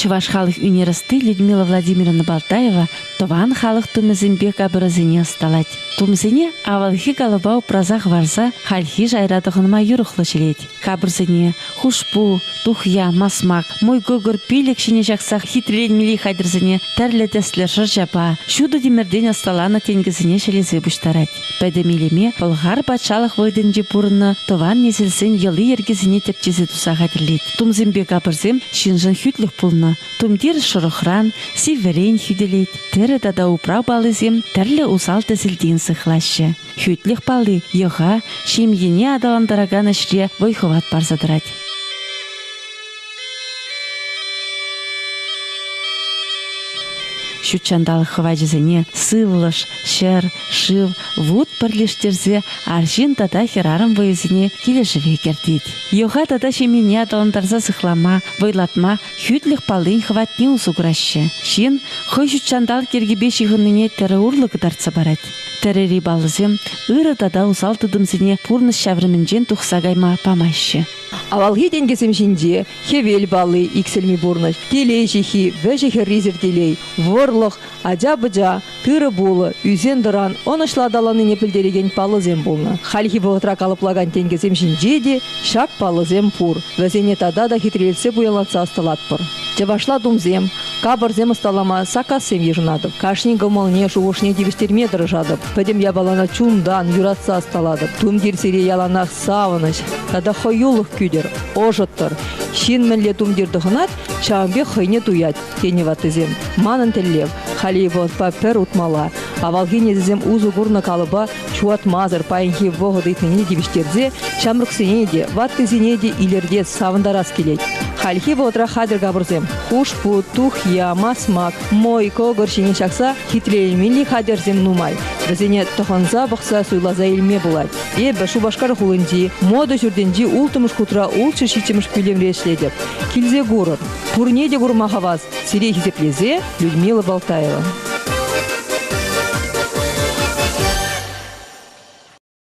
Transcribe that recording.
Чӑваш халӑх ӳнер ӑсти Людмила Владимировна Балтаева тӑван халӑх тумӗсемпе капӑрӗсене ӑсталать. Тумсене авалхи калӑпа упраса хӑварса хальхи шайра тӑхӑнма юрӑхлӑ ҫӗлет. Капӑрсене хушпу, тухья, масмак, мӑйкӑкӑр пилӗк ҫине ҫакса хитреленмелли хатӗрсене тӗрлӗ тӗслӗ шӑрҫапа, ҫутӑ тимӗртен ӑсталанӑ тенкӗсене ҫӗлесе пуҫтарать. Пӗтӗм илеме Пӑлхар патшалӑх вӑхӑтӗнче пурӑннӑ тӑван несӗлсен йӑли-йӗркисене тӗпчесе туса хатӗрлет. Тумсемпе капӑрсем ҫыншӑн хӳтлӗх пулнӑ. Тумтир шӑрӑхран, сивӗрен хӳтӗлет. Тӗрӗ тата управ паллисем тӗрлӗ усал тӗселтен сыхлаҫҫӗ. Хӳтлӗх палли йӑха, ҫемьене аталантаракан ӗҫре вӑй-хӑват парса тӑрать. Ҫут ҫанталӑк хӑвачӗсене сывлӑш, ҫӗр, шыв, вут пӗрлештерсе арҫын тата хӗрарӑм вӑйӗсене килӗшӗве кӗртет. Йӑха тата ҫемьене аталантарса сыхлама, вӑйлатма хӳтлӗх паллин хӑватне усӑ кураҫҫӗ. Ҫын хӑй ҫут ҫанталӑк йӗркипе ҫыхӑннине тӗрӗ урлӑ кӑтартса парать. Тӗрӗри паллӑсем ырӑ тата усал тытӑмсене пурнӑҫ ҫаврӑмӗнчен тухса кайма памаҫҫӗ. Авалхи тенкӗсем ҫинче хӗвел палли, иксӗлми пурнӑҫ, телей ҫыххи, вӗҫӗ-хӗррисӗр телей, вӑрлӑх, ача-пӑча, тырӑ-пулӑ, ӳсен-тӑран ӑнӑҫлӑ аталаннине пӗлтерекен паллӑсем пулнӑ. Хальхи вӑхӑтра калӑплакан тенкӗсем ҫинче те ҫак паллӑсем пур. Вӗсене тата та хитрелетсе пуянлатса ӑсталатпӑр. Чӑвашла тумсем, капӑрсем ӑсталама саккассем йышӑнатӑп. Кашнин кӑмӑлне, шухӑшне тивӗҫтерме тӑрӑшатӑп. Пӗтӗм япалана чунтан юратса ӑсталатӑп. Тумтир сире яланах савӑнӑҫ тата хӑюлӑх кӳтӗр, ӑшӑттӑр. Ҫын мӗнле тумтир тӑхӑнать, ҫавӑн пек хӑйне туять, тенӗ ваттисем. Манӑн тӗллев – хальхи вӑхӑтпа пӗр утмалла. Авалхи несӗлсем усӑ курнӑ калӑпа ҫухатмасӑр паянхи вӑхӑт ыйтнине тивӗҫтерсе ҫамрӑксене те, ваттисене те илӗртес, савӑнтарас килет. Хальхи вӑхӑтра хатӗр капӑрсем хушпу, тухья, масмак, мӑй, кӑкӑр ҫине ҫакса хитреленмелли хатӗрсем нумай. Вӗсене тӑхӑнса пӑхса суйласа илме пулать. Эпӗ Шупашкар хулинчи мода ҫуртӗнчи улттӑмӗш хутра ултҫӗр ҫиччӗмӗш пӳлӗмре ӗҫлетӗп. Килсе курӑр. Пурне те курма хавас. Сире хисеплесе Людмила Балтаева.